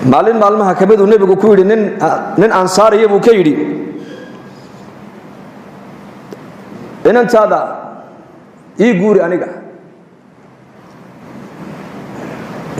Maalin maalmaha ka miduu nebigu ku yidhi nin ansaariya buu ka yidhi, inantaada ii guuri aniga.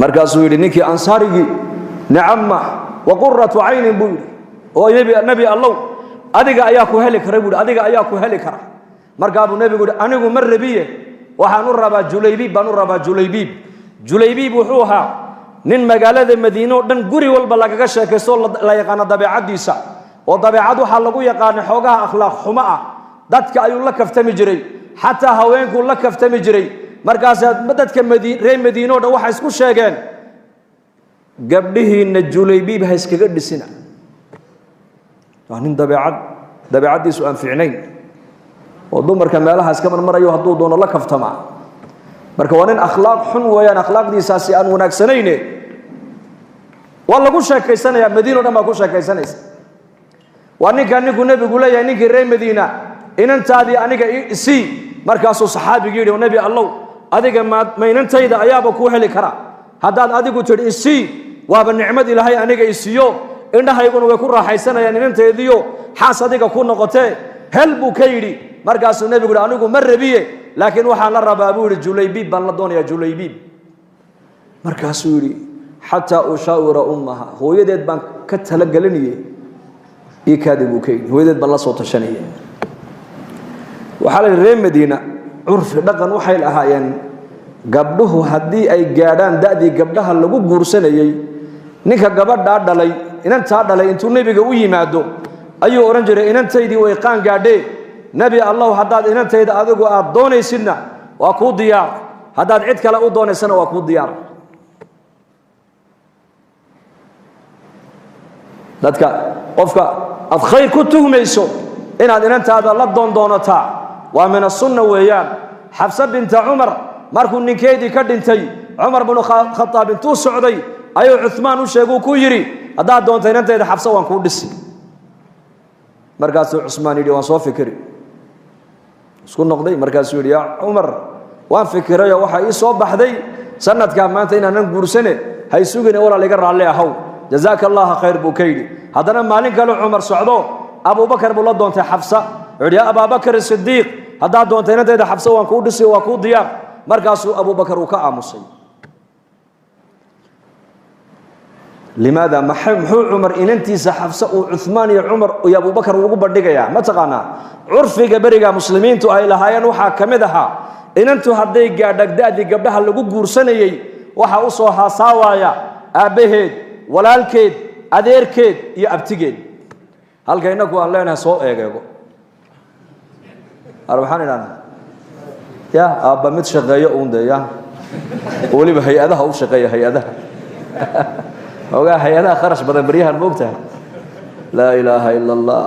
Markaasuu yidhi ninkii ansaarigii, nicama wa quratu caynin buu yidhi, oo nebi allow, adiga ayaa ku heli kara buu yidhi, adiga ayaa ku heli kara. Markaa buu nebigu yidhi, anigu ma rabiye, waxaan u rabaa Julaybiib baan u rabaa. Julaybiib, Julaybiib wuxuu ahaa nin magaalada Madiine oo dhan guri walba lagaga sheekaysto, la yaqaano dabeecaddiisa, oo dabeecad waxaa lagu yaqaanay xoogaha akhlaaq xumo ah. Dadka ayuu la kaftami jiray, xataa haweenkuu la kaftami jiray. Markaasaa dadka reer Madiine o dhan waxay isku sheegeen, gabdhihiinna Julaybiib ha iskaga dhisina, waa nin dabeecaddiisu aan fiicnayn oo dumarka meelaha iska marmarayo, hadduu doono la kaftamaa. Marka waa nin akhlaaq xun weeyaan, akhlaaqdiisaasi aan wanaagsanayne. Waa lagu sheekaysanayaa, Madiina o dhan baa ku sheekaysanaysa. Waa ninkaa ninkuu nebigu leeyahay, ninkii reer Madiina, inantaadii aniga isii. Markaasuu saxaabigii yidhi, nebi allow, adiga ma inantayda ayaaba kuu heli kara? Haddaad adigu tidhi isii, waaba nicmad Ilaahay aniga isiiyo, indhahayguna way ku raaxaysanayaan inanteediyo xaas adiga ku noqotee hel, buu ka yidhi. Markaasuu nebigu yidhi, anigu ma rabiye, laakiin waxaan la rabaa, buu yidhi, Julaybiib baan la doonayaa, Julaybiib. Markaasuu yidhi, xataa ushaawira ummaha, hooyadeed baan ka talagelinayey, ii kaadi, buu ka yidhi, hooyadeed baan la soo tashanayay. Waxaa la yidhi, reer Madiina curfi dhaqan waxay lahaayeen, gabdhuhu haddii ay gaadhaan da'dii gabdhaha lagu guursanayey, ninka gabadhaa dhalay, inantaa dhalay, intuu nebiga u yimaado ayuu odhan jiray, inantaydii way qaan gaadhee, nebi allow, haddaad inantayda adigu aad doonaysidna waa kuu diyaar, haddaad cid kale u doonaysana waa kuu diyaar. Dadka qofka aad khayr ku tuhmayso inaad inantaada la doondoonataa waa min asunna weeyaan. Xafsa binta Cumar markuu ninkeedii ka dhintay, Cumar binu Khadaab intuu socday ayuu Cumaan u sheeguu ku yidhi, haddaad doonto inantayda Xafsa waan kuu dhisi. Markaasuu Cusmaan yidhi, waan soo fikiri, isku noqday. Markaasuu yidhi, yaa Cumar, waan fikirayoo waxaa ii soo baxday sanadkaa maanta inaanan guursane, hay sugine, walaal iga raalli ahow, jazaaka allaha khayr, buu ka yidhi. Haddana maalin kale Cumar socdo, Abubakar buu la doontay Xafsa. Wuxuu yidhi, yaa Abaabakar Sidiiq, haddaad doonto inantayda Xafsa waan kuu dhisi, waa kuu diyaar. Markaasuu Abubakar uu ka aamusay. Limaada? Muxuu Cumar inantiisa Xafse uu Cumaan iyo Cumar iyo Abubakar ugu bandhigayaa? Ma taqaanaa? Curfiga beriga muslimiintu ay lahaayeen waxaa ka mid ahaa, inantu hadday gaadha da'dii gabdhaha lagu guursanayey, waxaa u soo haasaawaaya aabbaheed, walaalkeed, adeerkeed iyo abtigeed. Halka innaku aan leenahay soo eegeego. Ar waxaan idhahnaa, ya aabba mid shaqeeyo uun dee, ya weliba hay-adaha u shaqeeya, hay-adaha ogaa, hay-adaha kharash badan baryahan, moogtahay. Laa ilaaha ila allah.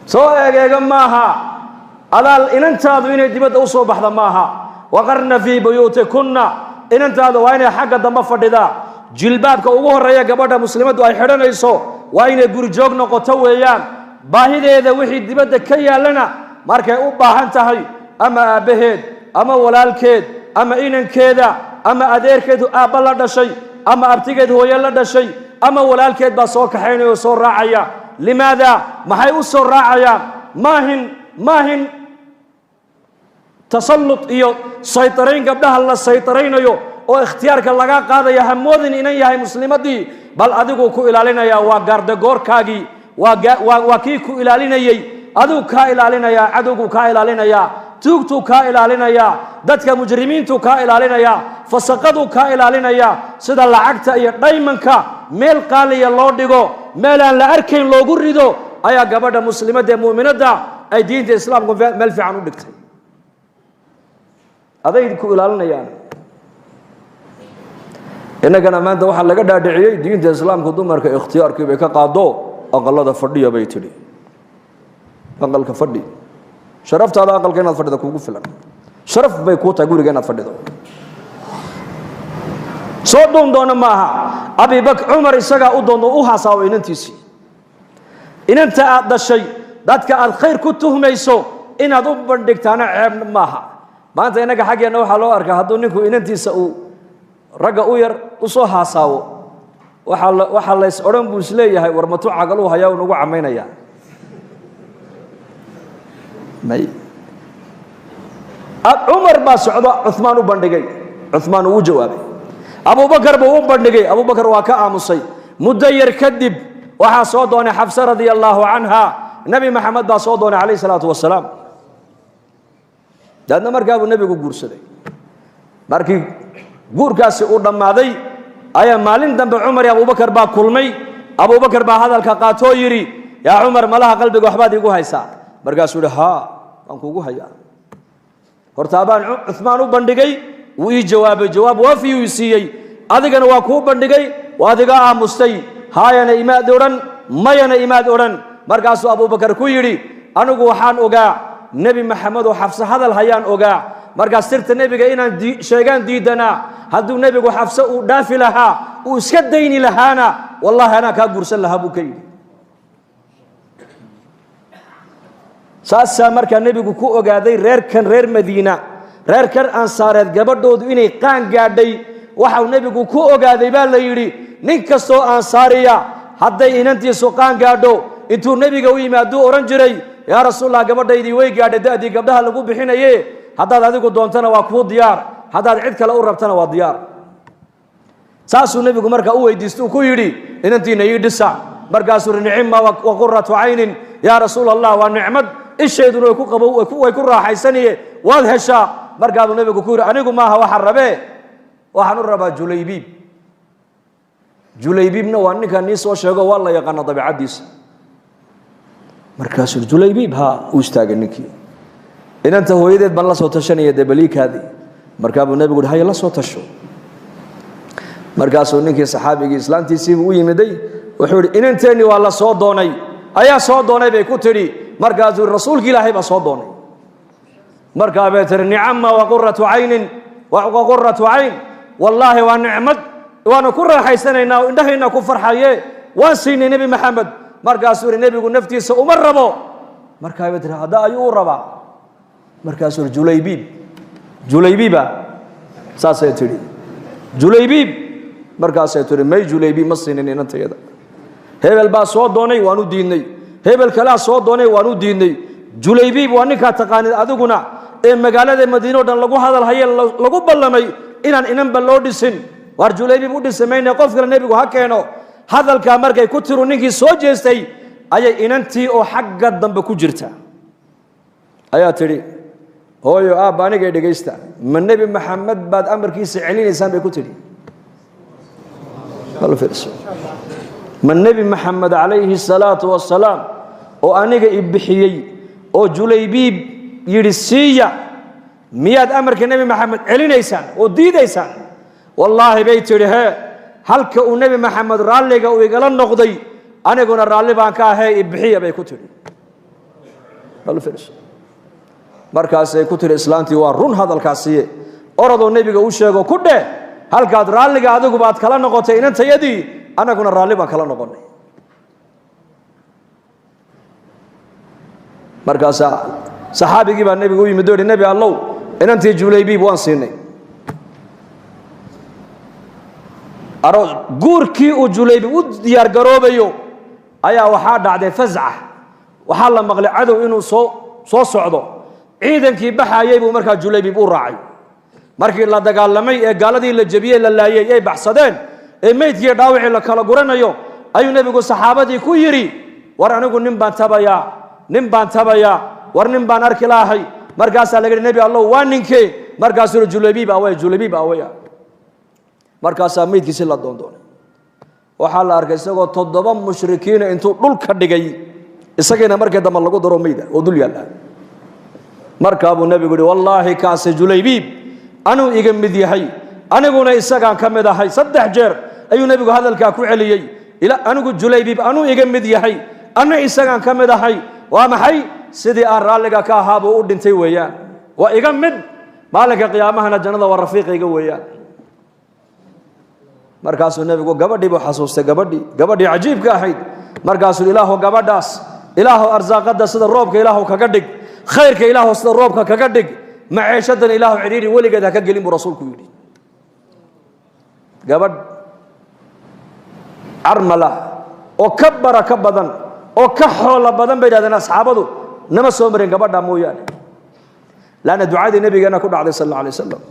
Soo eegeega maaha, adaal inantaadu inay dibadda u soo baxda maaha. Waqarna fii buyuutikunna. Inantaadu waa inay xagga dambe fadhidaa. Jilbaabka ugu horreeya gabadha muslimaddu ay xidhanayso waa inay gurijoog noqoto weeyaan. Baahideeda wixii dibadda ka yaallana, markay u baahan tahay, ama aabbaheed ama walaalkeed ama inankeeda ama adeerkeed aabba la dhashay ama abtigeed hooye la dhashay ama walaalkeed baa soo kaxaynaya oo soo raacaya. Limaada? Maxay u soo raacayaan? Maahin tasallut iyo saytarayn gabdhaha la saytaraynayo oo ikhtiyaarka laga qaadaya. Hamoodin inan yahay muslimadii, bal adiguu ku ilaalinayaa, waa gaardagoorkaagii, waa kii ku ilaalinayey, adigu kaa ilaalinayaa, cadowguu kaa ilaalinayaa, tuugtuu kaa ilaalinayaa, dadka mujrimiintuu kaa ilaalinayaa, fasaqaduu kaa ilaalinayaa. Sida lacagta iyo dhaymanka meel qaaliya loo dhigo, meel aan la arkayn loogu rido, ayaa gabadha muslimadda ee mu'minadda ay diinta islaamku meel fiican u dhigtay. Aday ku ilaalinayaan. Innagana maanta waxaa laga dhaadhiciyey diinta islaamku dumarka ikhtiyaarkii bay ka qaado, aqalada fadhiya bay tidhi, aqalka fadhi, sharaftaada aqalka inaad fadhida kugu filan, sharaf bay kuu tahay guriga inaad fadhido. Soo dhuun doona maaha. Abibakr, Cumar isagaa u doono, u hasaawo inantiisii. Inanta aad dhashay dadka aad khayr ku tuhmayso inaad u bandhigtaana ceeb maaha. Maanta innaga xaggeenna waxaa loo arkaa, hadduu ninku inantiisa uu ragga u yar u soo haasaawo, Waxaa lays odhan buu isleeyahay, war matu cagaluu hayaa uu nagu camaynayaa. May, Cumar baa socdo, Cumaan u bandhigay, Cumaan uu u jawaabay. Abubakar buu u bandhigay, Abubakar waa ka aamusay. Muddo yar kadib waxaa soo doonay Xafsa radia allaahu canha. Nebi Maxamed baa soo doonay calayh salaatu wasalaam. Daadna markaa buu nebigu guursaday. Markii guurkaasi uu dhammaaday ayaa maalin dambe Cumar iyo Abubakar baa kulmay. Abubakar baa hadalka qaatoo yidhi, yaa Cumar, malaha qalbiga waxbaad iigu haysaa. Markaasuu yihi, haa, waan kuugu hayaa. Horta abaan Cumaan u bandhigay, wuu ii jawaabay, jawaab waafiyuu i siiyey. Adigana waa kuu bandhigay, waad iga aamustay. Haayana imaad odhan, mayana imaad odhan. Markaasuu Abubakar ku yidhi, anigu waxaan ogaa Nebi Maxamed oo Xafse hadal hayaan ogaa. Markaas sirta nebiga inaan sheegaan diidanaa. Hadduu nebigu Xafse uu dhaafi lahaa, uu iska dayni lahaana, wallaahi anaa kaa guursan lahaa, buu ka yidhi. Saasaa markaa nebigu ku ogaaday reerkan reer Madiina, reerkan Ansaareed, gabadhoodu inay qaan gaadhay. Waxau nebigu ku ogaaday baa la yidhi, nin kastoo Ansaariya hadday inantiisu qaan gaadho, intuu nebiga u yimaaduu odhan jiray, yaa Rasuulallah, gabadhaydii way gaadhay da'dii gabdhaha lagu bixinaye, haddaad adigu doontana waa kuu diyaar, haddaad cid kale u rabtana waa diyaar. Saasuu nebigu markaa u weydiista, uu ku yidhi, inantiina ii dhisa. Markaasuu ri, nicima wa quratu caynin yaa Rasuul Allah, waa nicmad ishayduna way ku qabo, way ku raaxaysanaye, waad heshaa. Markaabuu nebigu ku yidhi, anigu maaha waxaan rabee, waxaan u rabaa Julaybiib. Julaybiibna waa ninkan nii soo sheego, waa la yaqaana dabeicaddiisa. Markaasuu Julaybiib haa u istaagay ninkii. Inanta hooyadeed baan la soo tashanaya dee, baliikaadii. Markaa buu nebigu uhi, haya, la soo tasho. Markaasuu ninkii saxaabigii islaantiisiibuu u yimiday, wuxuu ihi, inanteennii waa la soo doonay. Ayaa soo doonay, bay ku tidhi. Markaasuu yihi, rasuulki Ilaahay baa soo doonay. Markaa bay tihi, nicama wa quratu caynin wa quratu cayn, wallaahi waa nicmad, waanu ku raaxaysanaynaa oo indhahayna ku farxaye, waan siinay Nebi Maxamed. Markaasuu yihi, nebigu naftiisa uma rabo. Markaa bay tihi, hadda ayuu u rabaa? Markaasuu yihi, Julaybiib. Julaybiiba? Saasay tidhi. Julaybiib. Markaasay tihi, may, Julaybiib ma siinin inantayada. Hebel baa soo doonay, waan u diidnay. Hebel kalaa soo doonay, waan u diidnay. Julaybiib waa ninkaa taqaanid adiguna ee magaalada Madiine o dhan lagu hadal haye, lagu ballamay inaan inanba loo dhisin. Waar Julaybiib u dhisi mayne, qof kale nebigu ha keeno. Hadalkaa markay ku tiru ninkii soo jeestay, ayay inantii oo xagga dambe ku jirta ayaa tidhi, hooyo, aabba, anigay dhegaysta, ma Nebi Maxamed baad amarkiisa celinaysaan, bay ku tidhi. Bal fiirso, ma Nebi Maxamed calayhi salaatu wasalaam oo aniga i bixiyey oo Julaybiib yidhi siiya, miyaad amarka Nebi Maxamed celinaysaan oo diidaysaan? Wallaahi, bay tidhi, hee, halka uu Nebi Maxamed raalliga uu igala noqday, aniguna raalli baan ka ahee, i bixiya, bay ku tidhi. Bal fiirso. Markaasay ku tidhi islaantii, waa run hadalkaasiye, orodoo nebiga u sheego, ku dheh, halkaad raalliga adigu baad kala noqotay inantayadii, annaguna raalli baan kala noqonay. Markaasaa saxaabigii baa nebiga u yimid oo yidhi, nebi Allow, inantii Julaybiib waan siinay. Guurkii uu Julaybiib u diyaargaroobayo ayaa waxaa dhacday fasca. Waxaa la maqlay cadow inuu soo socdo. Ciidankii baxayey buu markaa Julaybiib u raacay. Markii la dagaalamay ee gaaladii la jebiyey, la laayey, ay baxsadeen, ee meydkii dhaawicii la kala guranayo, ayuu nebigu saxaabadii ku yidhi, war anigu nin baan tabayaa, nin baan tabayaa, war nin baan arki lahay. Markaasaa laga yidhi, nebi Allow, waa ninkee? Markaasuu yihi, Julaybiib awey, Julaybiib awey. Markaasaa meydkiisi la doondoonay. Waxaa la arkay isagoo 7 mushrikiina intuu dhulka dhigay, isagiina markii dambe lagu daro meyda oo dul yaalla. Markaa buu nebigu yihi, wallaahi kaase Julaybiib anuu iga mid yahay, aniguna isagaan ka mid ahay. 3 jeer ayuu nebigu hadalkaa ku celiyey, anigu Julaybiib anuu iga mid yahay, anna isagaan ka mid ahay. Waa maxay? Sidii aan raalliga ka ahaa buu u dhintay weeyaan, waa iga mid, maalinka qiyaamahana jannada waa rafiiqayga weeyaan. Markaasuu nebigu gabadhii buu xasuustay, gabadhii cajiibka ahayd. Markaasuu, ilaahu gabadhaas, ilaahu arsaaqadda sida roobka ilaahu kaga dhig, khayrka ilaahu sida roobka kaga dhig, maceeshadan ilaahu cidhiidhi weligeed ha ka gelin, buu rasuulku yidhi. Gabadh Carmala oo ka barako badan oo ka xoolo badan, bay yidhahdeen asxaabadu, nama soo marin gabadha mooyaane, laanna ducadii nabigeena ku dhacday, sal alla alay wasalam.